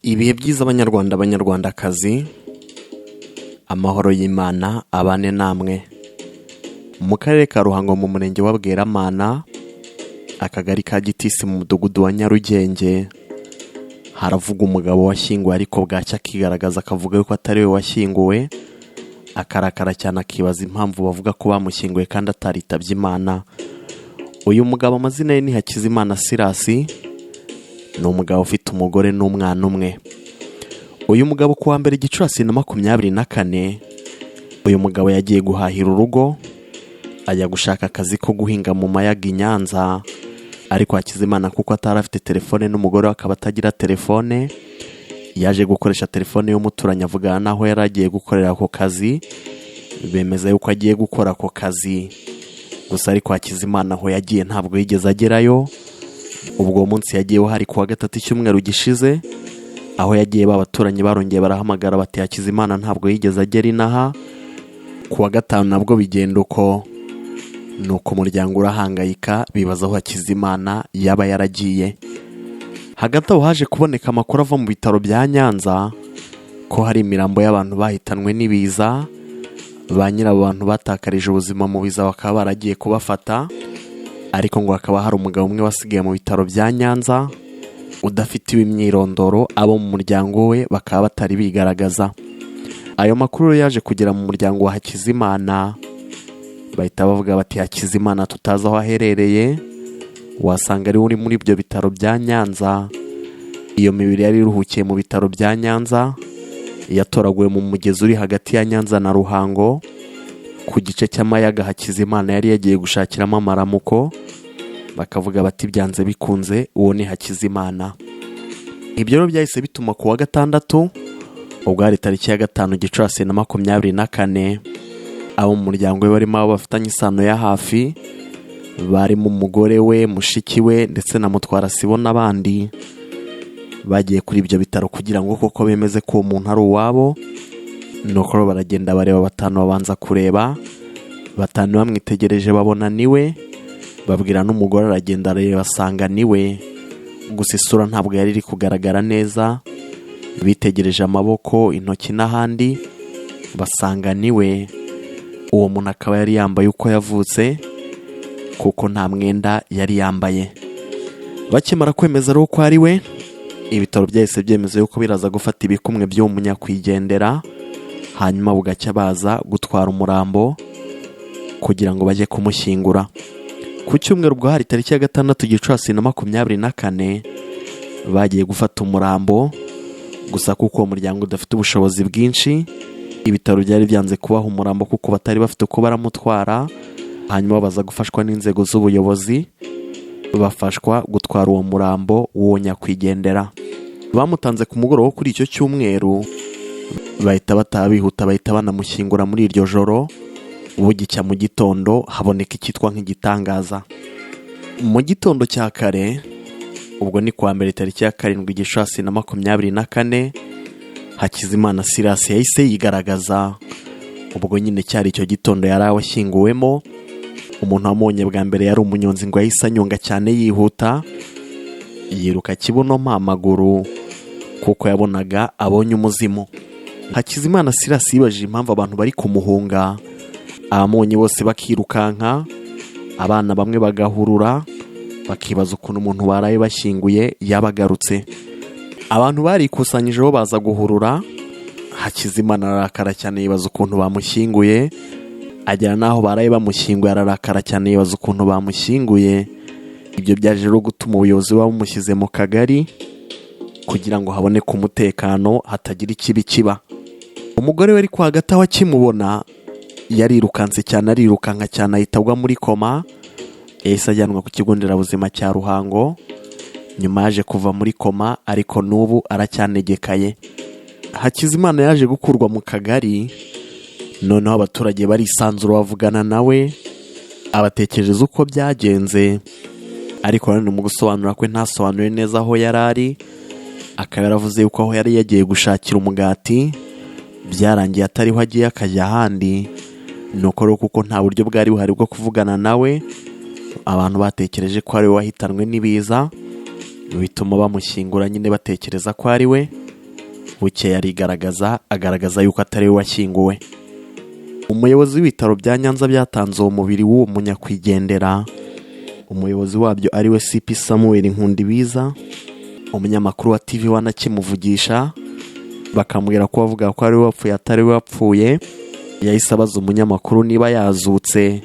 Ibihe byiza Abanyarwanda, Abanyarwandakazi, amahoro y'Imana abane namwe. Mu karere ka Ruhango, mu murenge wa Bweramana, akagari ka Gitisi, mu mudugudu wa Nyarugenge, haravuga umugabo washyinguwe, ariko bwacya akigaragaza akavuga yuko atari we washyinguwe, akarakara cyane, akibaza impamvu bavuga ko bamushyinguye kandi ataritabye Imana. Uyu mugabo amazina ye ni Hakizimana Sirasi, ni umugabo ufite umugore n'umwana umwe. Uyu mugabo, kuwa 1 Gicurasi 2024, uyu mugabo yagiye guhahira urugo, ajya gushaka akazi ko guhinga mu Mayaga i Nyanza. Ariko Hakizimana, kuko atari afite telefone n'umugore we akaba atagira telefone, yaje gukoresha telefone y'umuturanyi, avugana n'aho yari agiye gukorera ako kazi, bemeza yuko agiye gukora ako kazi gusa. Ariko Hakizimana aho yagiye ntabwo yigeze agerayo. Ubwo munsi yagiyeho hari kuwa gatatu icyumweru gishize. Aho yagiye, ba baturanyi barongeye barahamagara bati: "Hakizimana ntabwo yigeze agera inaha." Kuwa gatanu nabwo bigenda uko. Nuko umuryango urahangayika, bibaza aho Hakizimana yaba yaragiye. Hagati aho haje kuboneka amakuru ava mu bitaro bya Nyanza ko hari imirambo y'abantu bahitanwe n'ibiza, ba nyir'abo bantu batakarije ubuzima mu biza bakaba baragiye kubafata, ariko ngo hakaba hari umugabo umwe wasigaye mu bitaro bya Nyanza udafitiwe imyirondoro, abo mu muryango we bakaba batari bigaragaza. Ayo makuru yaje kugera mu muryango wa Hakizimana, bahita bavuga bati: "Hakizimana tutazi aho aherereye, wasanga ari uri muri ibyo bitaro bya Nyanza." Iyo mibiri yari iruhukiye mu bitaro bya Nyanza yatoraguwe mu mugezi uri hagati ya Nyanza na Ruhango, ku gice cy'Amayaga Hakizimana yari yagiye gushakiramo amaramuko. Bakavuga bati: "Byanze bikunze uwo ni Hakizimana." Ibyo rero byahise bituma ku wa gatandatu, ubwo hari tariki ya 5 Gicurasi 2024, abo mu muryango we barimo abo bafitanye isano ya hafi, barimo umugore we, mushiki we ndetse na mutwara sibo n'abandi, bagiye kuri ibyo bitaro kugira ngo koko bemeze ko uwo muntu ari uwabo. Nuko rero baragenda bareba, batanu babanza kureba, batanu bamwitegereje babona niwe, babwira n'umugore, aragenda areba asanga niwe, gusa isura ntabwo yari iri kugaragara neza. Bitegereje amaboko, intoki n'ahandi, basanga niwe. Uwo muntu akaba yari yambaye uko yavutse, kuko nta mwenda yari yambaye. Bakimara kwemeza rero ko ari we, ibitaro byahise byemeza yuko biraza gufata ibikumwe by'uwo munyakwigendera, hanyuma bugacya baza gutwara umurambo kugira ngo bajye kumushyingura. Ku cyumweru, ubwo hari tariki ya 6 Gicurasi 2024, bagiye gufata umurambo. Gusa kuko uwo muryango udafite ubushobozi bwinshi, ibitaro byari byanze kubaha umurambo kuko batari bafite uko baramutwara. Hanyuma baza gufashwa n'inzego z'ubuyobozi, bafashwa gutwara uwo murambo w'uwo nyakwigendera. Bamutanze ku mugoroba wo kuri icyo cyumweru, bahita bataha bihuta, bahita banamushyingura muri iryo joro. Bugicya mu gitondo haboneka icyitwa nk'igitangaza. Mu gitondo cya kare, ubwo ni kuwa mbere tariki ya 7 Gicurasi 2024, Hakizimana Sirasi yahise yigaragaza. Ubwo nyine cyari icyo gitondo yari awashyinguwemo. Umuntu wamubonye bwa mbere yari umunyonzi, ngo yahise anyonga cyane yihuta, yiruka kibuno amaguru, kuko yabonaga abonye umuzimu. Hakizimana Sirasi yibajije impamvu abantu bari kumuhunga, abamubonye bose bakirukanka, abana bamwe bagahurura, bakibaza ukuntu umuntu baraye bashyinguye yabagarutse. Abantu barikusanyijeho baza guhurura. Hakizimana ararakara cyane, yibaza ukuntu bamushyinguye, agera n'aho baraye bamushyinguye, ararakara cyane, yibaza ukuntu bamushyinguye. Ibyo byaje rero gutuma ubuyobozi buba bumushyize mu kagari kugira ngo haboneke umutekano, hatagira ikibi kiba. Umugore we ariko hagati aho akimubona yarirukanse cyane, arirukanka cyane, ahita agwa muri koma. Yahise ajyanwa ku kigo nderabuzima cya Ruhango. Nyuma yaje kuva muri koma, ariko n'ubu aracyanegekaye. Hakizimana yaje gukurwa mu kagari, noneho abaturage barisanzura, bavugana nawe, abatekereza uko byagenze. Ariko nanone mu gusobanura kwe ntasobanure neza aho yari ari, akaba yaravuze yuko aho yari yagiye gushakira umugati byarangiye atariho agiye, akajya ahandi. Nuko rero kuko nta buryo bwari buhari bwo kuvugana nawe, abantu batekereje ko ari we wahitanwe n'ibiza, bituma bamushyingura nyine batekereza ko ari we. Bukeye arigaragaza, agaragaza yuko atari we washyinguwe. Umuyobozi w'ibitaro bya Nyanza byatanze uwo mubiri w'uwo munyakwigendera, umuyobozi wabyo ari we CP Samuel Nkundibiza, umunyamakuru wa TV One akimuvugisha bakamubwira ko bavuga ko ari we wapfuye atari we wapfuye, yahise abaza umunyamakuru niba yazutse.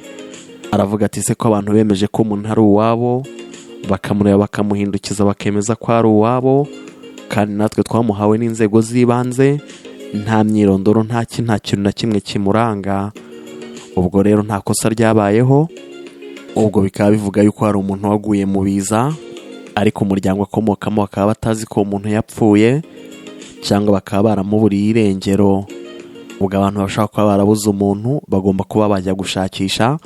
Aravuga ati: "Se ko abantu bemeje ko umuntu ari uwabo, bakamureba bakamuhindukiza bakemeza ko ari uwabo, kandi natwe twamuhawe n'inzego z'ibanze, nta myirondoro, nta kintu na kimwe kimuranga, ubwo rero nta kosa ryabayeho." Ubwo bikaba bivuga yuko hari umuntu waguye mu biza, ariko umuryango akomokamo bakaba batazi ko uwo muntu yapfuye, cyangwa bakaba baramuburiye irengero. Ubwo abantu bashobora kuba barabuze umuntu bagomba kuba bajya gushakisha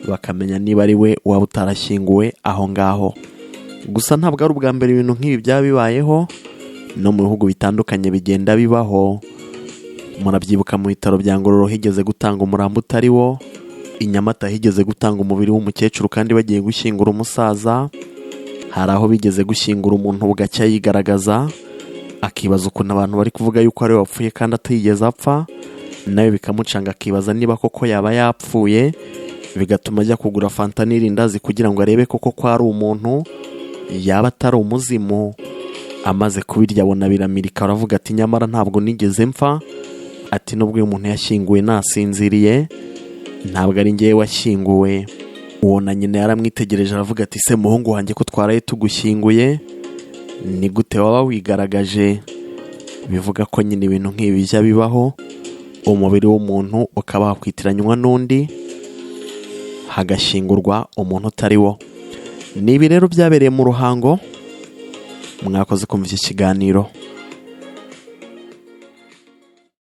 bakamenya niba ari we waba utarashyinguwe aho ngaho. Gusa ntabwo ari ubwa mbere ibintu nk'ibi byaba bibayeho, no mu bihugu bitandukanye bigenda bibaho. Murabyibuka mu bitaro bya Ngororero higeze gutanga umurambo utari wo, i Nyamata higeze gutanga umubiri w'umukecuru kandi bagiye gushyingura umusaza, hari aho bigeze gushyingura umuntu bugacya yigaragaza, akibaza ukuntu abantu bari kuvuga yuko ari we wapfuye kandi atigeze apfa, nawe bikamucanga akibaza niba koko yaba yapfuye, bigatuma ajya kugura fanta n'irindazi kugira ngo arebe koko ko ari umuntu yaba atari umuzimu. Amaze kubirya abona biramirika, aravuga ati: "Nyamara ntabwo nigeze mpfa." Ati: "Nubwo uyu muntu yashyinguwe nasinziriye, ntabwo ari ngewe washyinguwe." Uwo na nyina yaramwitegereje aravuga ati: "Se muhungu wanjye, ko twaraye tugushyinguye, ni gute waba wigaragaje?" Bivuga ko nyine ibintu nk'ibi bijya bibaho, umubiri w'umuntu ukaba wakwitiranywa n'undi, hagashyingurwa umuntu utari wo. Ni ibi rero byabereye mu Ruhango. Mwakoze kumva iki kiganiro.